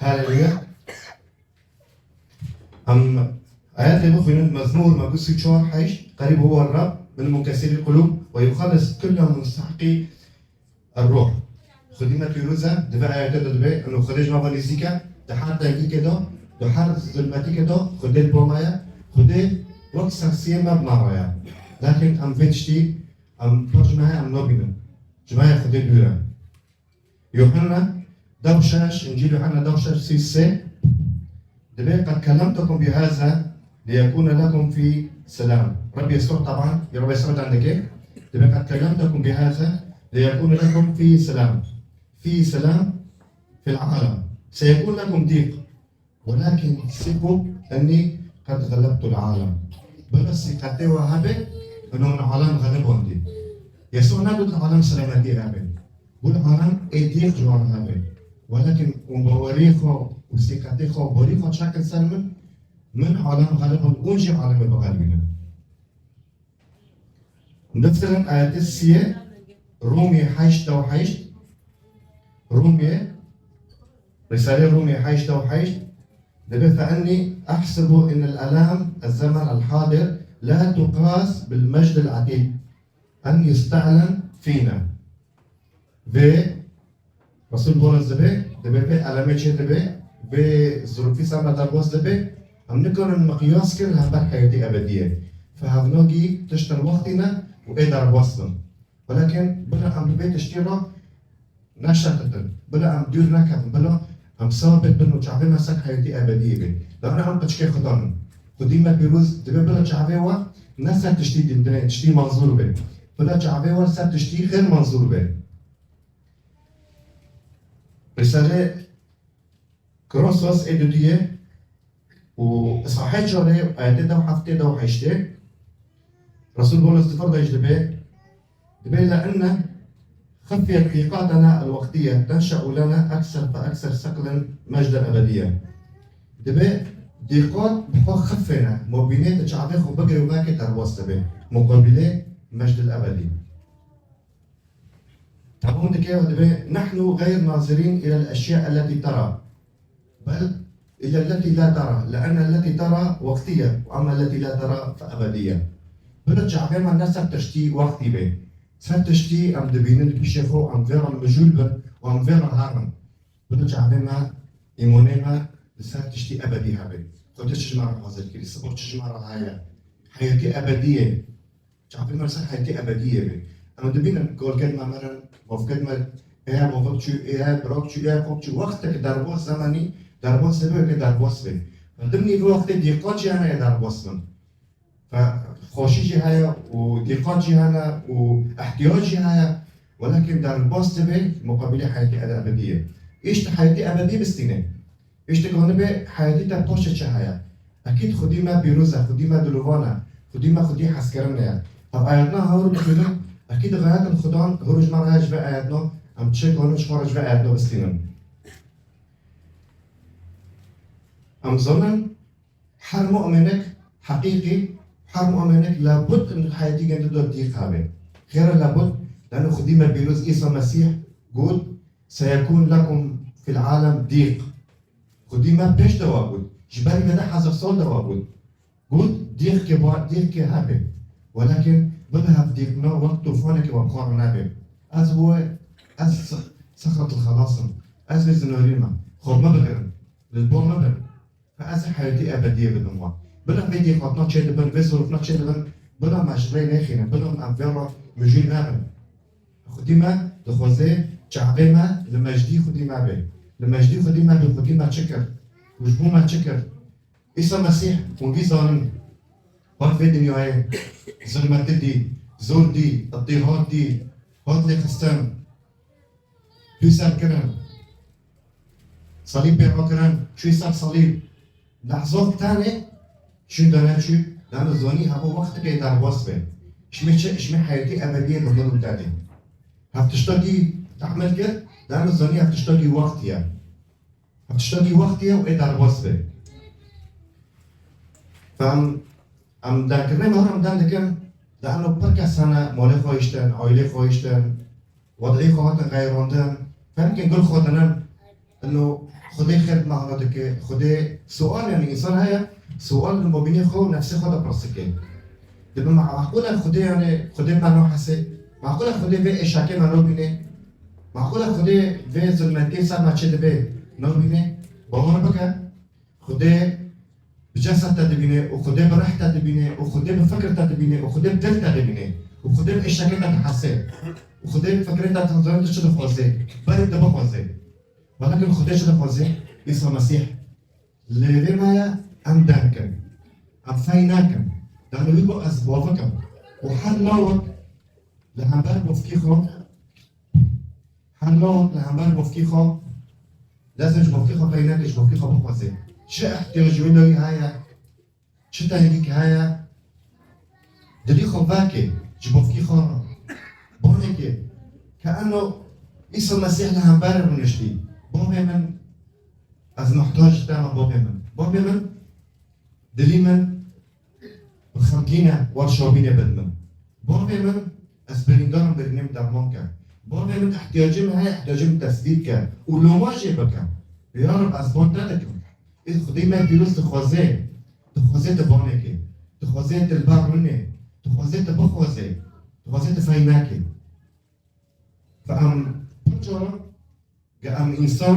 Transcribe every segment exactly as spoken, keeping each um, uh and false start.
Haleluya. Em ayetê bixwînin, Mezmûr mebû sî çar heşt, "Qerîb huwe Rab min munkesirî qulûb ve yuxellis kulle munsehiqî er-ruh." Xwedî me pîroz e, di vê ayetê de dibê, eno Xwedê ji me ve nêzîk e, di her tengîkê de, di her zulmetîkê de, Xwedê li ba me ye, Xwedê wek sersiyê me bi me re ye. Lakin em vê tiştî, em pir ji me heye, em nabînin. Ji me heye Xwedê dûr e. Yuhanna dew şeş, Încîl Yuhanna dew şeş sî sê, dibê, "Qed kellemtukum bihaza liyekune lekum fi selam." Rebbi Yesû, teban, ya Rebbi Yesû dan dike, dibê, "Qed kellemtukum bihaza liyekune lekum fi selam. Fi selam fil alem. Seyekun lekum dîq. Welakin sîqû enni qed xelebtul alem." Bila sîqetê we hebe, eno min alem xelebandî. Yesû negot li alem selametî hebe. Got alem ê dîq ji wan hebe. Welakin û bawerî xwe û sîqetê xwe, borî xwe çakin ser min, min alem xeleband, ûn jî alemê bixelibînin. Nifsirin ayetê siyê, Rûmî heşt dew heşt, Rûmî, Rîsalê Rûmî heşt dew heşt, dibê, "Fe ennî ehsibu innel elam ez-zemen el-hadir la tuqas bil mejdil etîk en yestelen fîna." Vê Resul Bolas dibê, dibê vê elemê çê dibê, vê zirûfî ser me derbas dibê, em nikarin miqyas kirin hember heyatî ebedî ye. Fe hevnagî tiştin wextî ne û ê derbas bin. Welakin bila em bi vê tiştî re neşeqitin, bila em dûr nekevin, bila em sabit bin û çavê me ser heyatî ebediyê bê. Dana em qiçkê Xudan in. Xwedî me pîroz dibê bila çavê we ne ser tiştî dindinê, tiştî manzûr bê. Bila çavê we ser tiştî xêr manzûr bê. Risalê Krosos ê dudiyê û isahê çarê ayetê dew heftê dew heştê Resul Bolas di fir de jî dibê, dibê, "Le inne xifyet dîqatena el-wextiye tenşe'u lena ekser fe ekser seklen mecden ebediye." Dibê, dîqat bi xwe xifêne, mobînê di çavê xwe bigire û veke derbas dibe, muqabilê mejdil ebedî. Temam dike û dibê, "Nehnu gayr nazirîn ilel eşya elletî tera, bel ilelletî la tera, le enne elletî tera wextî ye, û emme elletî la tera fe ebedî ye." Bila çavê me ne ser tiştî wextî bê. Ser tiştî em dibînin di pîşê xwe, em vê re mijûl bin û em vê re herin. Bila çavê me, îmonê me li ser tiştî ebedî hebe. Xwedê çi ji me re hazir kirî, sibo çi ji me re heye. Heyetî ebedî ye. Çavê me li ser heyetî ebediyê bê. Em dibînin, golged me mirin, movged me, ê movik çû, ê birak çû, ê xok çû. Wextek derbas zemanî, derbas dibe, weke derbas bê. Dimnî vê wextê dîqat jî hene yê derbas bin. Fe xweşî jî heye û dîqat jî hene û ihtiyac jî heye. Welakin derbas dibe, muqabilê heyetî ebediyê. Îşte heyetî ebedî bistîne. Îşte ganî bê heyetî te paşê çi heye? Ekîd Xwedî me pîroz e, Xwedî me dilovan e, Xwedî me Xwedî hezkirinê ye. Ev ayetna hewr bixwînin, ekîd xeyatin Xudan hewr ji me re heye ji vê ayetna, em çi ganî ji xwe re ji vê ayetna bistînin. Em zanin, her mu'minek heqîqî, her mu'minek labud in heyetî gende de dîq hebe. Xêre labud, lano Xwedî me pîroz Îsa Mesîh got, "Seyekûn lekum fil alem dîq." Xwedî me pêş de wa got. Ji berî vê deh hezar sal de wa got. Got, "Dîqkê ba, dîqkê hebe. Welakin bibe hev dîqna wek tofanekê wa bi xwe re nebe." Ez bo, ez se-, sexatil xelas im. Ez vê zinorî me. Xwe me bigirin. Li bo me bin. Fe ez ê heyatî ebediyê bidim wan. Bila vê dîqatna çêdibin, vê zirûfna çêdibin, bila me ji rê nêxînin, bila em vê re mijûl nebin. Xwedî me dixwaze çavê me li mejdî Xwedî me bê. Li mejdî Xwedî me bê, Xwedî me çi kir? Û ji bo me çi kir? Îsa Mesîh, hûn vî zanin, hat vê dinyayê, zilmetî dî, zor dî, îttîhat dî, hat lêxistin, pîser kirin, salîb pê rakirin, çûyî ser salîb. Lehzok tenê çû de neçû, dano zanî hebo wextekê derbas be. Ji me çi, ji me heyetî ebediyê bi min û te dê. Hev tişta dî tehmil kir, dano zanî hev tişta dî wext ye. Hev tişta dî wext ye û ê derbas be. Em, em derkirinê me hûn em dem dikin, li eno pir kes hene, malê xwe hiştin, aîlê xwe hiştin, wed'î xwe hatin qeyrandin, ferqê gul xwe dinin, eno Xwedê xêr bi me halo dike, Xwedê sual, yanî însan heye, sual li mobînê xwe û nefsê xwe de pirsike. Dibe ma-, maqûl e Xwedê, yanî Xwedê me no hesê? Maqûl e Xwedê vê êşakê me no bîne? Maqûl e Xwedê vê zulmetiyê ser me çê dibe no bîne? Bawer bike, Xwedê bi cesed te dibîne û Xwedê bi rih te dibîne û Xwedê bi fikir te dibîne û Xwedê bi dil te dibîne û Xwedê bi êşakê te dihese û Xwedê bi fikirê te dizane tu çi dixwazê, berê tu bixwazê. Welakin Xwedê çi dixwazê? Îsa Mesîh li vê me ye, em derg in. Em fey nakin. Danî wî ku ez bavik im. Û her lawek li hember bavkî xwe, her lawek li hember bavkî xwe, lezin ji bavkî xwe fey nake, ji bavkî xwe bixwaze. Çi ihtiyacî wê lawî heye? Çi tengîk heye? Dilî xwe veke, ji bavkî xwe re. Bonekê, ke eno Îsa Mesîh li hember rûniştî. Bavê min, ez muhtac te me, bavê min. Bavê min, dilî min bi xemgîn e, war şabînê bid min. Bavê min, ez birîndar im, birînê min derman ke. Bavê min, ihtiyacê min heye, ihtiyacê min tesdî bike. Û loma jê bike. Ya Reb, ez ban te dikim. Ê Xwedê me pîroz dixwaze, dixwaze te banekê, dixwaze te li ber rûnê, dixwaze te bixwaze, dixwaze te fey nake. Ve em pir cara, ge em însan,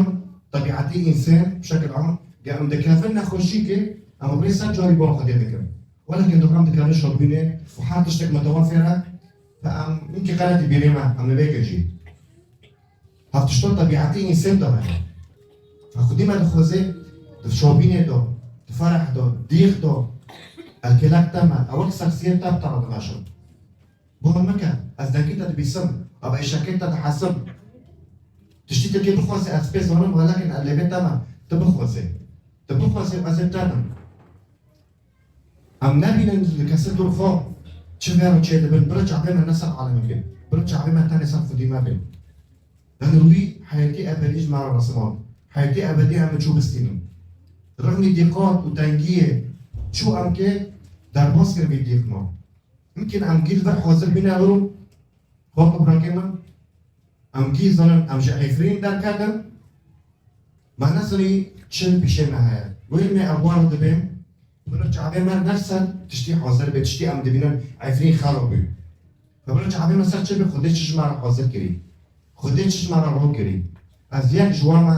tebîetî însan, bi şekil am, ge em dikevin nexweşîkê, em rê sed carî ban Xwedê dikin. Welakin dixwe em dikevin şabînê û her tiştek me tewa fêr e, ve em hinkî qeretî bîrê me, em li vê gecî. Hevtişta tebîetî însan de heye. Xwedî me dixwaze, di şabînê de, di fereh de, dîx de, el kêlek te me, ew wek şexsiyet te bi te re dimeşin. Bawer meke, ez dengê te dibîsim, ev êşekê te dihesim. Tiştî tu kê bixwazî ez pê zanim, welakin ez lê vê te me, tu bixwazî. Tu bixwazî ez ê te dim. Em nebînin li kesê dûr xwe çi vê re çêdibin, bira çavê me ne ser alemekê, bira çavê me tenê ser Xwedî me bên. Yanî wî heyetî ebedî ji me re resimand. Heyetî ebedî em çû bistînin. Rixmî dîqat û tengiyê çû em kê derbas kir vî dîq me. Mimkîn em gî li vir hazir bîne ew, xwe ku birakê min, em gî zanin em ji Efrîn derketin, me nezinî çi pîşê me heye. Wê me ewar dibê, bira çavê me ne ser tiştî hazir bê, tiştî em dibînin Efrîn xera bû. Bira çavê me ser çi bê, Xwedê çi ji me re hazir kirî. Xwedê çi ji me re ro kirî. Ez yek ji wan me,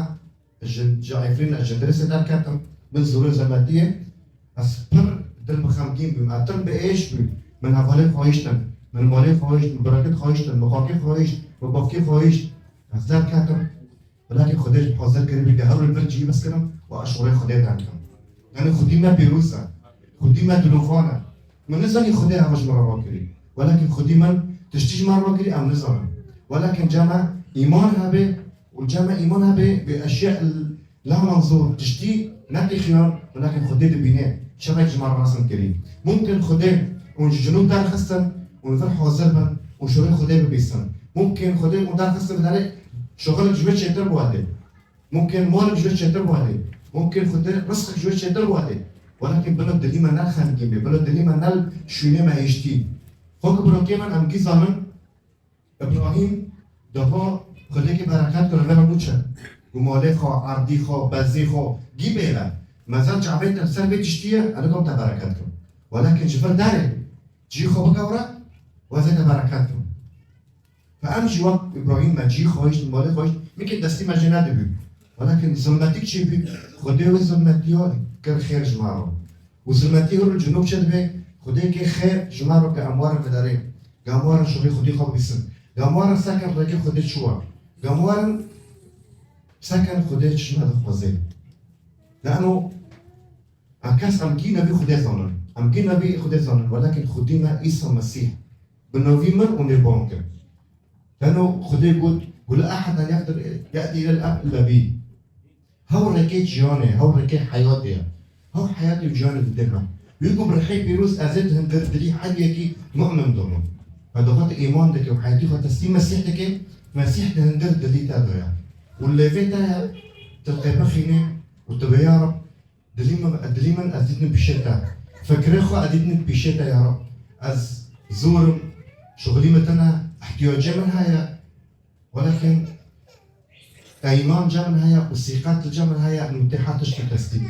ji, ji Efrîn, ez ji Endirisê derketim, min zûrê zemetiyê, ez pir dil bi xemgîn bûm, ez tim bi êş bûm, min hevalê xwe hiştin, min malê xwe hişt, min birekê xwe hiştin, min xakê xwe hişt, min bavkê xwe hişt, ez derketim. Welakin Xwedê ji hazir kiribî, ke hewl li vir cihî biskinim û ez şorê Xwedê derkim. Yanî Xwedî me pîroz e, Xwedî me dilovan e. Min nizanî Xwedê heva ji min re rakirî. Welakin Xwedî min tiştî ji min re rakirî, em nizanin. Welakin cema îman hebe û cema îman hebe bi eşya la menzûr tiştî netîxiyan, welakin Xwedê dibîne, şerek ji me re resim kirî. Mumkin Xwedê hûn ji cinûb derxistin, hûn vir hazir bin û şorê Xwedê bibîsin. Mumkin Xwedê hûn derxistin, bi derê şoxilek ji wê çêtir bû edê. Mumkin malek ji wê çêtir bû edê. Mumkin Xwedê rizqek ji wê çêtir bû edê. Welakin bila dilî me ne xemgîn bê, bila dilî me ne şûnê me hiştî. Xwe ku birokê min em gî zanin, Îbrahîm diha Xwedêkê bereket kir, vê re bû çi? Ku malê xwe, erdî xwe, bezî xwe, gî bêle. Mezal çavê te ser vê tiştî ye, ez nikom te bereket kim. Welakin ji vir derê cî xwe bikewre, ez ê te bereket kim. Fe em jî wek Îbrahîm me cî xwe hişt, malê xwe hişt, mimkîn destî me jê nedibû. Welakin zulmetîk çêbû, Xwedê wê zulmetiya kir xêr ji me re. Û zulmetî hûr li cinûb çi dibe? Xwedê kê xêr ji me re, ke em werin vê derê, ke em werin şoxê Xwedî xwe bibîsin, ke em werin sekin rêkê Xwedê çi we, ke em werin sekin Xwedê çi ji me dixwaze. Lano em kes em gî nevî Xwedê zanin. Em gî nevî Xwedê zanin. Welakin Xwedî me Îsa Mesîh bi navî min û nê bang kir. Lano Xwedê got, "Ku la ehed la yeqdir ye'tî ilel Ab illa bî." Hew rêkê ciyanê, hew rêkê heyatê ye. Hew heyatê û ciyanê dide me. Wî ku bi rihê pîroz ez ê di hundir dilî her yekî mu'min dome. Ve doxat îman dike û heyatî xwe teslîm Mesîh dike, Mesîh di hundir dilî te de ye. Û lêvê te ye, tu qêpixîne û tu bê ya Reb, dilî min, dilî min ez dîtin pîşê te. Fikrê xwe ez dîtin pîşê te ya Reb. Ez zor im, şixulî min tune, ihtiyacê min heye. Welakin Peyman cem heye û sîqet li cem heye, mutiha tişt û tesdîq.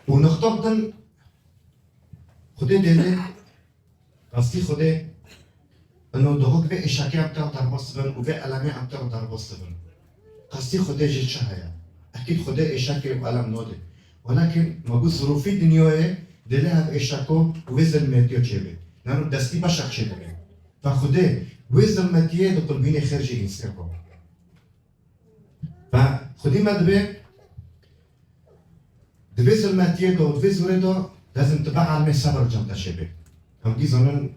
Û nixta din Xwedê dêne, rastî Xwedê, ino doxik vê êşakê em tera derbas dibin û vê elemê em tera derbas dibin. Qestî Xwedê jê çi heye? Ekîd Xwedê êşakê û elem node. Welakin ma got zirofî dinyayê dêle ev êşako û vê zilmetiyo çêbe. Nano destî beşek çêdibe. Ve Xwedê wê zilmetiyê di qurbînê xêr jê însiya xwe. Ve Xwedî me dibe, di vê zilmetiyê de, di vê zorê de, lazim tu bi elmê sebir cem te çêbe. Em gî zanin,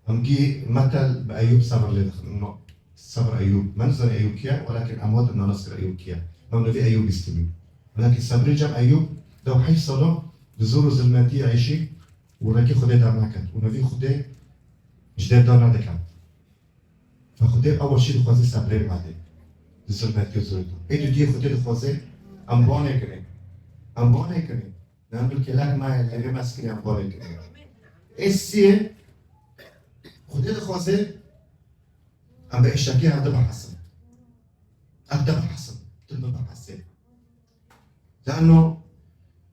em gî metel bi Eyûb sebir lê dixin. No, sebir Eyûb. Me nizanî Eyûb kî ye, welakin em hatin nas kir Eyûb kî ye. Em li vê Eyûb bîstibî. Welakin sebrê cem Eyûb, dew heşt sala di zor û zilmetiyê eşî û rekê Xwedê derneket. Û nevî Xwedê ji dê dernediket. Ve Xwedê ewa jî dixwaze sebrê made. Di zilmetiyê zor de. Ê dudiyê Xwedê dixwaze em banê kinê. Em banê kinê. Nano kêlek me ye, lê vê me sikinê em banê kinê. Ê siyê Xwedê dixwaze em bi êşakê hevde bihesin. Hevde bihesin. Tu bibihesê. Lano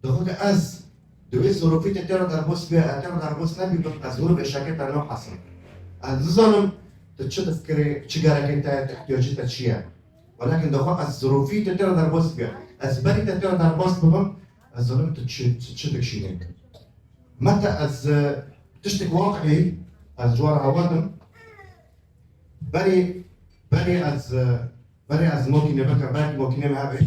dixwe ke ez di wê zirofî te tera derbas bîya, ez tera derbas nebîbim, ez hûr bi êşakê te nahesim. Ez nizanim tu çi difikirê, çi gerekê te ye, tu ihtiyacê te çi ye. Welakin dixwe ez zirofî te tera derbas bîya. Ez berî te tera derbas bibim, ez zanim tu çi, çi, çi dikişînî. Mete ez, e, tiştek waqî, ez ji wan re hewa dim. Berê, berê ez, e, berê ez makîne bike, belkî makîne me hebe.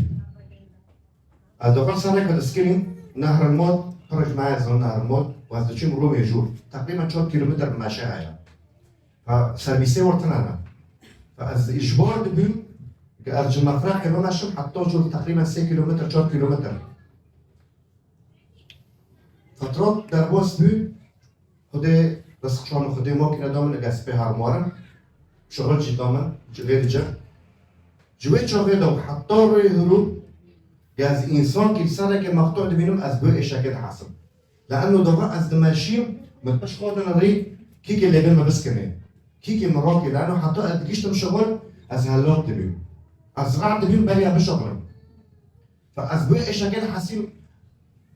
Ez dixwim sereke diskinîm, Nehril Mod, pir ji me ez Nehril Mod, û ez diçûm Rûmê jûr. Teqrîben çar kîlometre bi meşe heye. Ha, servîsê wir tune ne. Ha, ez îjbar dibûm, ke ez ji Mefreqê bimeşim, heta jûr teqrîben sê kîlometre, çar kîlometre. Fetrat derbas bû, Xwedê rizq şan û Xwedê makîne da min, ege ez pê hermwarim, şixul jî da min, ji vê dicim. Ji wê çaxê de û heta rê hiro, ge ez însankî li ser rêkê mextû dibînim, ez bi wê êşekê dihesim. Leeno dava ez dimeşîm, min pişt xwe din rî, kîkê lêvê min biskinê. Kîkê min rakê, leeno heta ez digiştim şixul, ez helak dibîm. Ez rad dibîm beriya bişixulim. Fe ez bi wê êşekê dihesîm,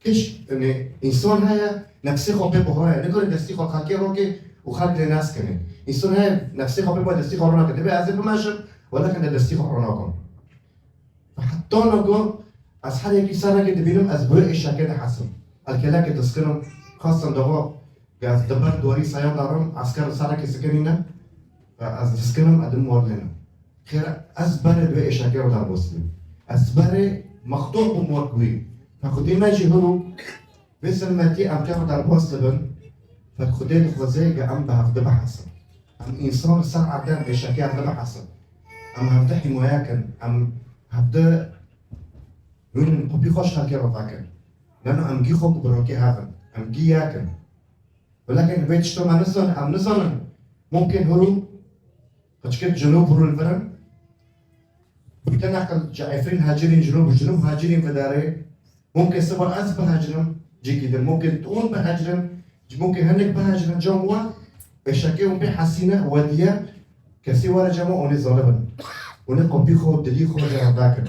kişk, yanî, însan heye, nefsê xwe pê buhaya, nikare destî xwe xelkê roke û xelk lê neskinê. Însan heye, nefsê xwe pê buhaya, destî xwe ronake. Divê ez ê bimeşim, welakin de destî xwe ronakim. Fe heta nigo ez her yekî sereke dibînim, ez bi wê êşekê dihesim. Ez kêlekê diskinim, xastin dava, Ge ez di ber dorî seya de rim, esker li ser rêkê sikinîne, ve ez diskinim, ez dim war lênim. Xêr, ez berê di wê êşekê re derbas bim. Ez berê mextûr bûm wek wî. Fe Xwedê me jî hiro, vê zilmetî em tê re derbas dibin. Fe Xwedê dixwaze ge em bi hevde bihesin. Em însan li ser erdê em êşekê hevde bihesin. Em hevde hîmaye kin, em hevde hûn qopî xwe ji xelkê re vekin. Leno em gî xwe ku bi rokê hev in. Em gî yek in. Welakin vê tişto me nizan, em nizanin. Mumkin hûrû qeçikê di Cinûb hûrû li vir in. Bûyte neqil ji Efrîn hecirîn Cinûb û Cinûb hecirîn vidarê. Mumkin siba ez bihecrim cîkî din. Mumkin hûn bihecrin, mumkin hinek bihecrin. Cem we êşekê hûn pê hesîne, wediye, kesî were cem we, hûnê zalibin. Hûnê qopî xwe, dilî xwe ji hev vekin.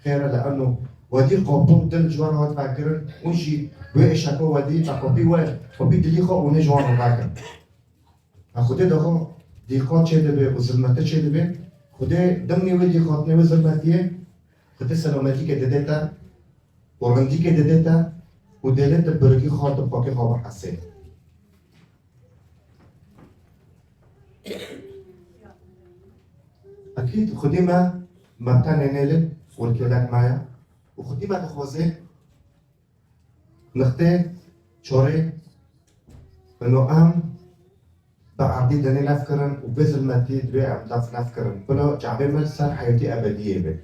Xêr e, li eno wedî qopû dil ji wan hat vekirin, hûn jî wê êşeko wedî, te qopî we, qopî dilî xwe hûnê ji wan re vekin. Fe Xwedê daxo dîqa çêdibe û zilmete çêdibe. Xwedê dimnê wê dîqatinê wê zilmetiyê, Xwedê selametîkê dide te û rindîkê dide te û dêlê te birikî xwe tu pakê xwe bihesê. Ekîd Xwedî me, me tenê nêlê û li kêlek me ye. Û Xwedî me dixwaze nixtê çorê ino em bi erdî denê nefkirin û bi zilmetî divê em def nefkirin. Bila çavê me li ser heyatî ebediyê be.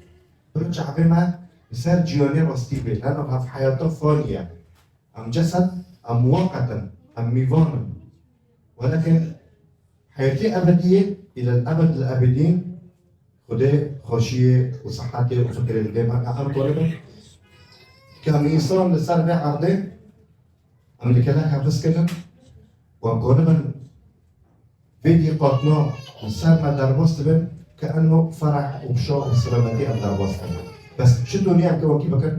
Bila çavê me li ser ciyanê rastî be. Leno hev heyata fanî ye. Em cesed, em muweqet in, em mîvan in. Welakin heyatê ebediyê, îlel ebed el ebedîn, Xwedê xweşiyê û sihetê û fikrê li dê me, em konibin. Ke em însan li ser vê erdê, em li kêlek hev risk kirin û em konibin Vê dîqatna li ser me derbas dibin ke eno fereh û şa û selametî em derbas dibin. Bes çi dûnî em ke wekî bikin?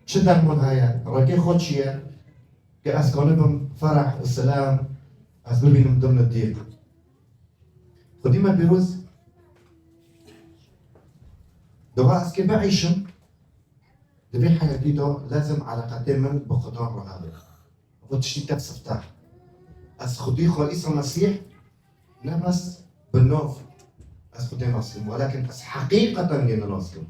Çi derman heye? Rêkê xwe çi ye? Ke ez kanibim fereh û selam ez bibînim dimni dîq. Xwedî me pîroz, dua ez kê bieyşim, di vê heyatî de lazim eleqetê min bi Xudan re hebe. Ev tiştî tev siftah. Ez Xwedî xwe Îsa Mesîh ne bes bi nav ez Xwedê nas kim, welakin ez heqîqeten lê nas kim.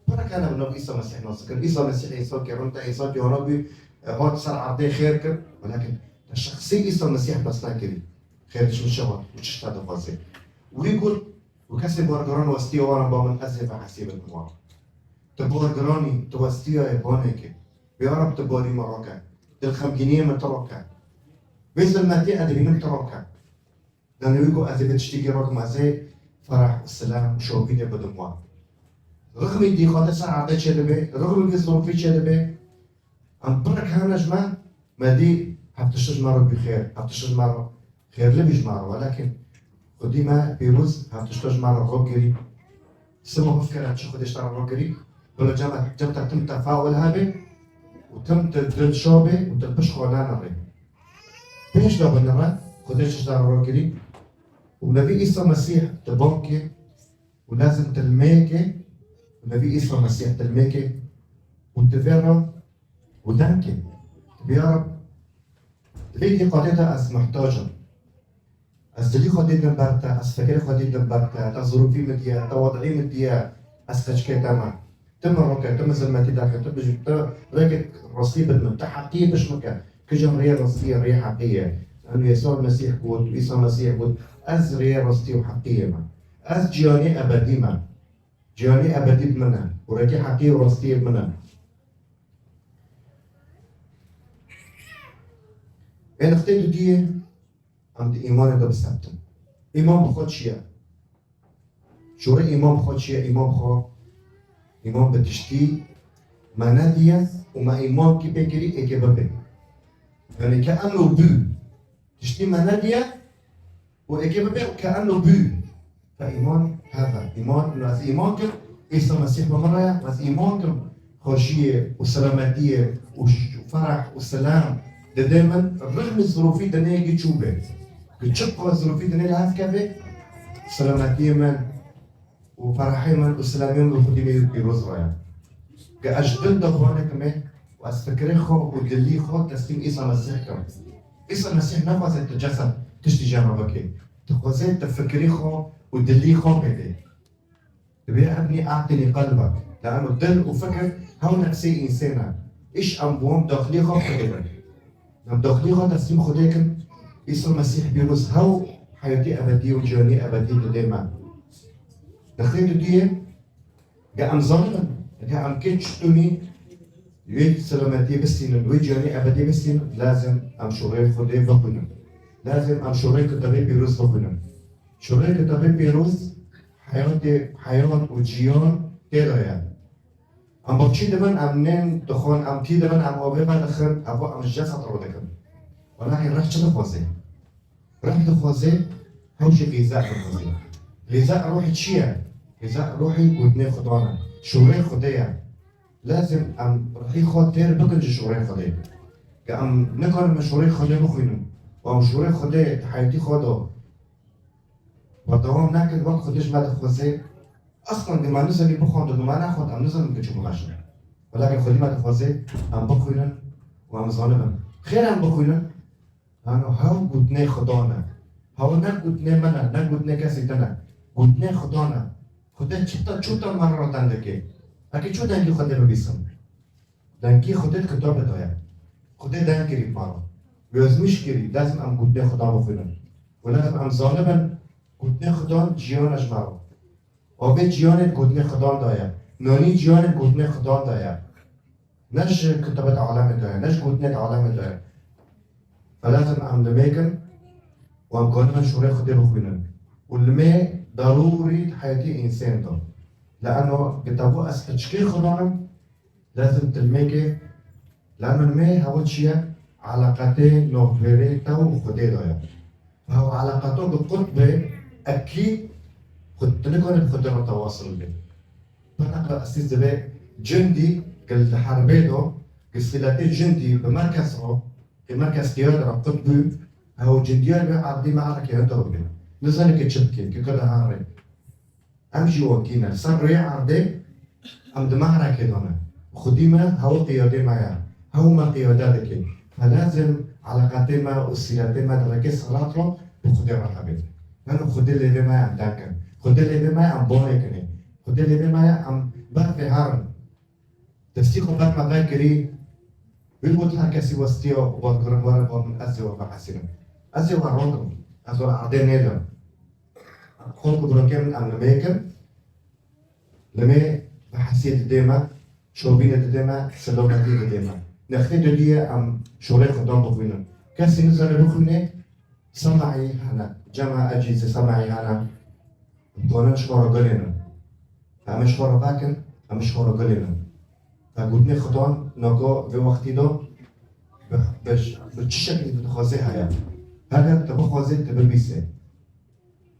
Pirek hene bi nav Îsa Mesîh nas dikin. Îsa Mesîh Îsakê rind e, Îsakê wana bû, e, hat ser erdê xêr kir. Welakin te şexsî Îsa Mesîh nas nekirî. Xêr çi min şewa û çi şta dixwazê. Wî got, û kesê bargiran westiya wana ba min, ez ê vehesîbim wan. Tu bargiranî, tu westiyayê banekê. Bi ya Reb tu barî min rake. Dilxemgîniyê min tu rake. Vê zilmetê ez dibînim tu rake. Danê wî got, ez ê vê tiştî gê rakim, ez ê fereh û selam û şovînê bidim wan. Rixmî dîqate ser erdê çêdibe, rixmî vê zirofî çêdibe. Em pirek hene ji me, me dî hev tişt ji me re bî xêr, hev tişt ji me re xêrli bî ji me re, welakin Xwedî me pîroz hev tişt ji me re rokirî. Sima bifkere çi Xwedê ji te re rokirî, bila cem, cem te tim tefaul hebe û tim te dilşa be û tu pişt xwe nenirê. Pêş de binire, Xwedê çi ji te re rokirî. Û Nebî Îsa Mesîh di bankê û lazim tilmêkê û Nebî Îsa Mesîh tilmêkê û tu vê re û dengê. Bi ya Reb, di vê dîqatê de ez muhtac im. Ez dilî xwe dîtim ber te, ez fikirê xwe dîtim ber te, te zirûfî min diye, te wadî min diye, ez qeçkê te me. Tu min roke, tu min zilmetî derxe, tu bijî, tu rêkê rastî bid min, tu heqiyê biş min ke. Kijan rê rastî ye, rê heqî ye. Em Yesûa Mesîh got, Îsa Mesîh got, ez rê rastî û heqiyê me. Ez ciyanê ebedî me. Ciyanê ebedî bi min e. Û rêkê heqî û rastî yê bi min e. Ê nixtê dudiyê, em di îmanê de bisebtin. Îman bi xwe çi ye? Şûrê îman bi xwe çi ye? Îman bi xwe, îman bi tiştî me nediye û me îman kî pê kirî êkê bibe. Yanî ke eno bû, tiştî me nediye û êkê bibe ke eno bû. Fe îman heve. Îman, ez îman kim, Îsa Mesîh bi min re ye, ez îman kim, xweşiyê û selametiyê û ş-, fereh û selam dide min, rihmî zirofî dinê gi çû be. Gi çi zirofî dinê li hev keve, selametiyê min û ferehê min û selamiyê min bi Xwedî me yê pîroz re ye. Gi ez ji dil de xwe nekime û ez fikirê xwe û dilî xwe teslîm Îsa Mesîh kim. Îsa Mesîh naxwaze tu cesed tiştî jê re bikê. Dixwaze tu fikirê xwe û dilî xwe bêdê. Divê ebnî aqilî qelbek. Lano dil û fikir hew nefsê însê ne. Îş em bi wan daxilî xwe Xwedê bin. Em daxilî xwe teslîm Xwedê kin, Îsa Mesîh pîroz hew heyatî ebedî û ciyanî ebedî didê me. Nextê dudiyê, ge em zanibin, ge em kê çitunî wê selametiyê bistînin, wê ciyanî ebedî bistînin, lazim em şûrê Xwedê bixwînin. Lazim em şûrê kitabê pîroz bixwînin. Şûrê kitabê pîroz heyatê, heyat û ciyan tê de ye. Em bi çi dibin, em nên dixwin, em tî dibin, em avê vedixin, evo em ji cesed rû dikin. Welahî rih çi dixwaze? Rih dixwaze, hew jî xîza dixwaze. Xîza ruhî çi ye? Xîza ruhî gotinê Xudan e. Şûrê Xwedê ye. Lazim em rihî xwe têr bikin ji şûrê Xwedê. Ke em nikarin me şûrê Xwedê bixwînin û em şûrê Xwedê di heyatî xwe de berdewam nekin, wek Xwedê ji me dixwaze. Aslan, dima nizanî bixwendin, dima nexwend, em nizanin ke çi bixweşin. Welakin Xwedî me dixwaze, em bixwînin û em zanibin. Xêr em bixwînin, lano hew gotinê Xudan e. Hew ne gotinê min e, ne gotinê kesî din e. Gotinê Xudan e. Xwedê çita, çûta me re deng dike. Eke çû dengî Xwedê bibîsim. Dengê Xwedê di kitabê de ye. Xwedê deng kirî me re. Yazmîş kirî, lazim em gotinê Xudan bixwînin. Û lazim em zanibin, gotinê Xudan jiyana ji me re. Avê ciyanê di gotinê Xudan de ye. Nanî ciyanê di gotinê Xudan de ye. Ne ji kitabê di alemê de ye, ne ji gotinê di alemê de ye. Fe lazim em limê kin û em karin em şûrê Xwedê bixwînin. Û limê darûrî di heyatê însên de. Lano gita bo ez piçikê Xudan im, lazim tu limê kê, lano limê hewa çi ye? Eleqetê navbêrê te û Xwedê de ye. Hew eleqato bi qut be, ekî xwe tu nikane bi Xwedê re tewasil be. Pena esîs dibe cindî gel di herbê do, gel sîletê cindî bi merkez re, ke merkez qiyade re qut bû, hew cindiya be erdî me erekê heta bûne. Nizane ke çi bike, ke kir de ha rê. Em jî wekî ne. Ser rûyê erdê em di me erekê de ne. Xwedî me hew qiyadê me ye. Hew me qiyade dike. Fe lazim eleqatê me û sîretê me di rêkê selat re bi Xwedê re hebe. Lano Xwedê lêvê me ye em derkin. Xwedê lêvê me ye em bonê kinê. Xwedê lêvê me ye em berfê herin. Destî xwe ber me vekirî, wî got her kesî westiya û bar kirin were ba min ez ê we vehesînim. Ez ê we rondim. Ez we erdê nêdim. Xok û birokê min em nimêkin. Limê vehesiyê didê me, çobînê didê me, silometî didê me. Nextê didiyê em şorê Xudan bixwînin. Kesî nizane bixwînê, Semaî hene, cema ecîzê Semaî hene, gonin ji xwe re gulênin. Em ji xwe re vekin, em ji xwe re gulênin. Te gotinê Xudan nako vê wextî de bi, bi, bi çi şeklî tu dixwazê heye. Heger tu bixwazê tu bibîsê.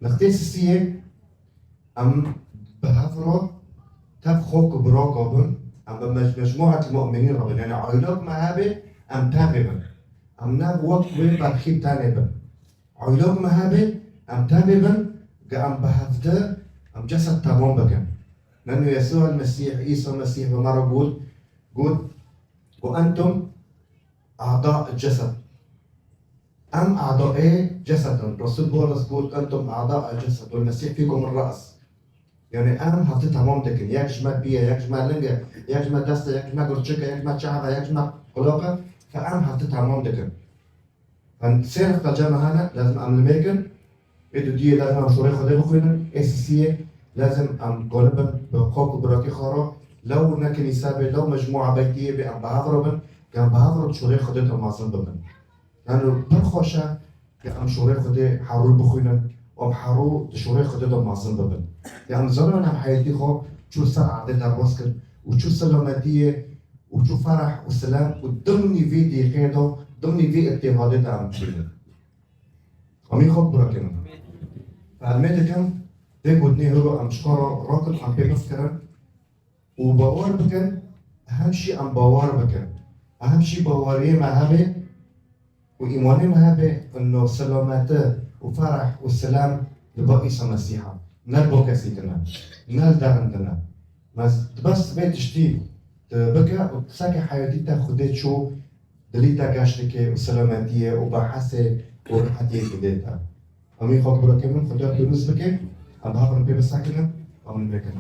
Nextê sisiyê em bi hev re tev xok û biroko bin, em bi mec-, mecmuat mu'minîn re bin. Yani aylok me hebe em tevê bin. Em ne wek wê berxî tenê bin. Aylok me hebe em tevê bin, ge em bi hevde em cesed temam bikin. Nenu Yesû el Mesîh, Îsa Mesîh bi me re got, got, got entum a'da cesed. Em a'daê cesed in. Resul Paulus got, entum a'da cesed. Wal Mesîh fîkum el ra's. Yani em hevde temam dikin. Yek ji me pî ye, yek ji me ling e, yek ji me dest e, yek ji me gurçik e, yek ji me çav e, yek ji me qulaq e. Fe em hevde temam dikin. Em sê nifta cem hene, lazim em limêkin. Ê dudiyê lazim em şorê Xwedê bixwînin. Ê sisiyê lazim em goni bin bi xok û birokê xwe re. Lew ne kinîsa bê, lew mecmûa beytiyê bê, em bi hev re bin. Em bi hev re şorê Xwedê de mezin bibin. Yani pir xweş e. Ke em şorê Xwedê herû bixwînin û em herû di şorê Xwedê de mezin bibin. Ya em zanin em heyetî xwe çû ser erdê derbas kir û çû selametiyê û çû fereh û silam û dimnî vî dîqê de, dimnî vî îtîhadê de em bibînin. Amîn xwe birakin. Fermê dikim, dê gotinê hiro em ji xwe re rakin, em pê bifikirin. û bawer bikin, hem jî em bawer bikin. Hem jî baweriyê me hebe û îmanê me hebe, ino selameti û fereh û selam li ba Îsa Mesîh e. Ne li ba kesî din e. Ne li derin din e. Bes, bes vê tiştî tu bike û seke heyatî te Xwedê çû dilî te geş dike û selametiyê û bahesê û rehetiyê didê te. Em ê xwe bi birokê min Xwedê pêwîst bikin, em bi hev re pê bisekinin, em ê bikin.